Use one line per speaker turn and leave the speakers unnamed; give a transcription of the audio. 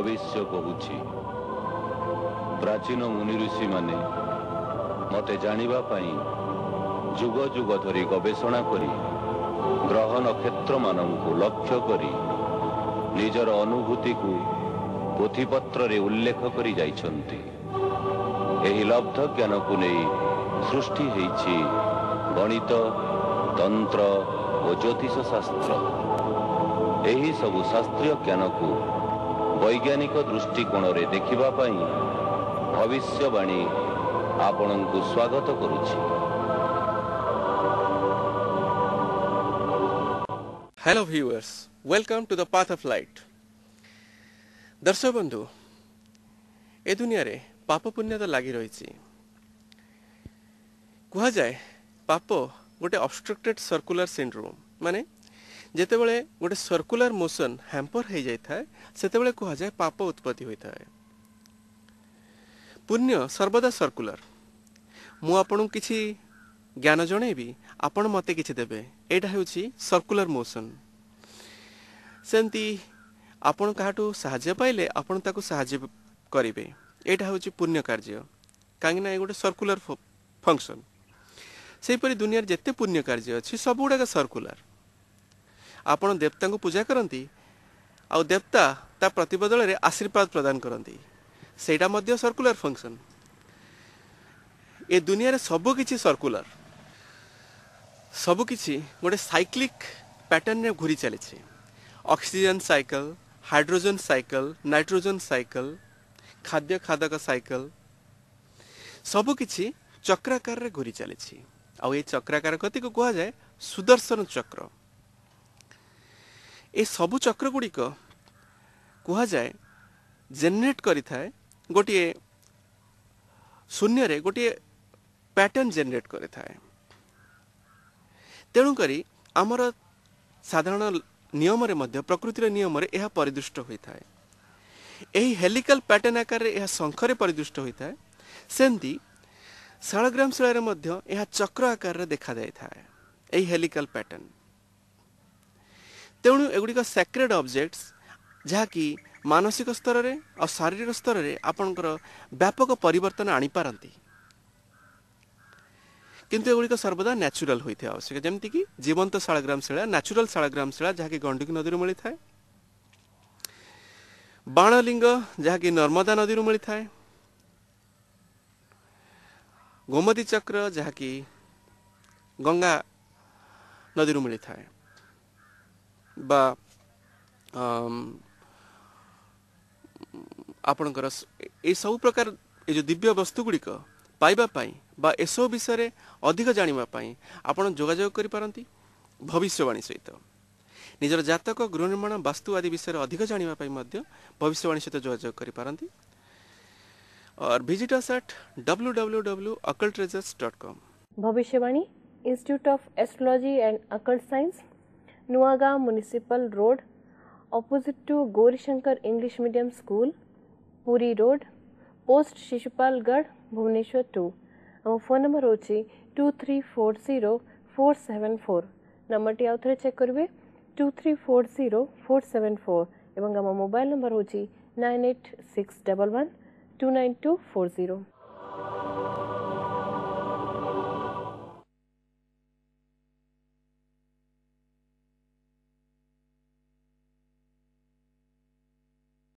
ଭବିଷ୍ୟ କହୁଛି। ପ୍ରାଚୀନ ମୁନି ଋଷିମାନେ ମୋତେ ଜାଣିବା ପାଇଁ ଯୁଗ ଯୁଗ ଧରି ଗବେଷଣା କରି ଗ୍ରହ ନକ୍ଷତ୍ରମାନଙ୍କୁ ଲକ୍ଷ୍ୟ କରି ନିଜର ଅନୁଭୂତିକୁ ପୋଥିପତ୍ରରେ ଉଲ୍ଲେଖ କରି ଯାଇଛନ୍ତି। ଏହି ଲବ୍ଧ ଜ୍ଞାନକୁ ନେଇ ସୃଷ୍ଟି ହେଇଛି ଗଣିତ, ତନ୍ତ୍ର ଓ ଜ୍ୟୋତିଷ ଶାସ୍ତ୍ର। ଏହି ସବୁ ଶାସ୍ତ୍ରୀୟ ଜ୍ଞାନକୁ ବୈଜ୍ଞାନିକ ଦୃଷ୍ଟିକୋଣରେ ଦେଖିବା ପାଇଁ ଭବିଷ୍ୟବାଣୀ ଆପଣଙ୍କୁ ସ୍ୱାଗତ କରୁଛି।
Hello viewers, welcome to the path of light. ଦର୍ଶକ ବନ୍ଧୁ, ଏ ଦୁନିଆରେ ପାପ ପୁଣ୍ୟ ତ ଲାଗି ରହିଛି। କୁହାଯାଏ ପାପ ଗୋଟେ ଅବଷ୍ଟ୍ରକ୍ଟେଡ୍ ସର୍କୁଲାର ସିଣ୍ଡ୍ରୋମ୍, ମାନେ ଯେତେବେଳେ ଗୋଟେ ସର୍କୁଲାର ମୋସନ୍ ହ୍ୟାମ୍ପର ହେଇଯାଇଥାଏ ସେତେବେଳେ କୁହାଯାଏ ପାପ ଉତ୍ପତ୍ତି ହୋଇଥାଏ। ପୁଣ୍ୟ ସର୍ବଦା ସର୍କୁଲାର। ମୁଁ ଆପଣଙ୍କୁ କିଛି ଜ୍ଞାନ ଜଣେଇବି, ଆପଣ ମୋତେ କିଛି ଦେବେ, ଏଇଟା ହେଉଛି ସର୍କୁଲାର ମୋସନ୍। ସେମିତି ଆପଣ କାହାଠୁ ସାହାଯ୍ୟ ପାଇଲେ ଆପଣ ତାକୁ ସାହାଯ୍ୟ କରିବେ, ଏଇଟା ହେଉଛି ପୁଣ୍ୟ କାର୍ଯ୍ୟ, କାହିଁକିନା ଏ ଗୋଟେ ସର୍କୁଲାର ଫଙ୍କସନ୍। ସେହିପରି ଦୁନିଆରେ ଯେତେ ପୁଣ୍ୟ କାର୍ଯ୍ୟ ଅଛି ସବୁଗୁଡ଼ାକ ସର୍କୁଲାର। ଆପଣ ଦେବତାଙ୍କୁ ପୂଜା କରନ୍ତି ଆଉ ଦେବତା ତା ପ୍ରତିବଦଳରେ ଆଶୀର୍ବାଦ ପ୍ରଦାନ କରନ୍ତି, ସେଇଟା ମଧ୍ୟ ସର୍କୁଲାର ଫଙ୍କସନ୍। ଏ ଦୁନିଆରେ ସବୁକିଛି ସର୍କୁଲାର, ସବୁକିଛି ଗୋଟେ ସାଇକ୍ଲିକ୍ ପ୍ୟାଟର୍ନରେ ଘୁରି ଚାଲିଛି। Oxygen cycle, hydrogen cycle, nitrogen cycle, ଖାଦ୍ୟ ଖାଦକ ସାଇକେଲ, ସବୁକିଛି ଚକ୍ରାକାରରେ ଘୁରି ଚାଲିଛି। ଆଉ ଏ ଚକ୍ରାକାର ଗତିକୁ କୁହାଯାଏ ସୁଦର୍ଶନ ଚକ୍ର। ଏ ସବୁ ଚକ୍ର ଗୁଡ଼ିକ କୁହାଯାଏ ଜେନେରେଟ୍ କରିଥାଏ ଗୋଟିଏ ଶୂନ୍ୟରେ ଗୋଟିଏ ପ୍ୟାଟର୍ନ ଜେନେରେଟ୍ କରିଥାଏ। ତେଣୁକରି ଆମର ସାଧାରଣ ନିୟମରେ ମଧ୍ୟ ପ୍ରକୃତିର ନିୟମରେ ଏହା ପରିଦୃଷ୍ଟ ହୋଇଥାଏ। ଏହି ହେଲିକାଲ ପ୍ୟାଟର୍ନ ଆକାରରେ ଏହା ଶଙ୍ଖରେ ପରିଦୃଷ୍ଟ ହୋଇଥାଏ। ସେମିତି ଶାଳଗ୍ରାମ ଶିଳାରେ ମଧ୍ୟ ଏହା ଚକ୍ର ଆକାରରେ ଦେଖାଯାଇଥାଏ, ଏହି ହେଲିକାଲ ପ୍ୟାଟର୍ନ। ତେଣୁ ଏଗୁଡ଼ିକ ସାକ୍ରେଡ୍ ଅବଜେକ୍ଟସ୍, ଯାହାକି ମାନସିକ ସ୍ତରରେ ଆଉ ଶାରୀରିକ ସ୍ତରରେ ଆପଣଙ୍କର ବ୍ୟାପକ ପରିବର୍ତ୍ତନ ଆଣିପାରନ୍ତି। କିନ୍ତୁ ଏଗୁଡ଼ିକ ସର୍ବଦା ନ୍ୟାଚୁରାଲ ହୋଇଥିବା ଆବଶ୍ୟକ। ଯେମିତିକି ଜୀବନ୍ତ ଶାଳଗ୍ରାମ ଶିଳା, ନ୍ୟାଚୁରାଲ ଶାଳଗ୍ରାମ ଶିଳା ଯାହାକି ଗଣ୍ଡକୀ ନଦୀରୁ ମିଳିଥାଏ, ବାଣଲିଙ୍ଗ ଯାହାକି ନର୍ମଦା ନଦୀରୁ ମିଳିଥାଏ, ଗୋମତୀ ଚକ୍ର ଯାହାକି ଗଙ୍ଗା ନଦୀରୁ ମିଳିଥାଏ, ବା ଆପଣଙ୍କର ଏସବୁ ପ୍ରକାର ଏ ଯେଉଁ ଦିବ୍ୟ ବସ୍ତୁ ଗୁଡ଼ିକ ପାଇବା ପାଇଁ ବା ଏସବୁ ବିଷୟରେ ଅଧିକ ଜାଣିବା ପାଇଁ ଆପଣ ଯୋଗାଯୋଗ କରିପାରନ୍ତି ଭବିଷ୍ୟବାଣୀ ସହିତ। ନିଜର ଜାତକ, ଗୃହ ନିର୍ମାଣ, ବାସ୍ତୁ ଆଦି ବିଷୟରେ ଅଧିକ ଜାଣିବା ପାଇଁ ମଧ୍ୟ ଭବିଷ୍ୟବାଣୀ ସହିତ ଯୋଗାଯୋଗ କରିପାରନ୍ତି। और visit us at www.occulttreasures.com।
Bhavishyavani institute of astrology and occult science, Nuagaon municipal road, opposite to Gaurishankar English medium school, Puri road, post Sisupalgarh, Bhubaneswar 2। ଆମ ଫୋନ୍ ନମ୍ବର ହେଉଛି 2340474। ନମ୍ବରଟି ଆଉ ଥରେ ଚେକ୍ କରିବେ, 2340474। ଏବଂ ଆମ ମୋବାଇଲ୍ ନମ୍ବର ହେଉଛି 9861129240।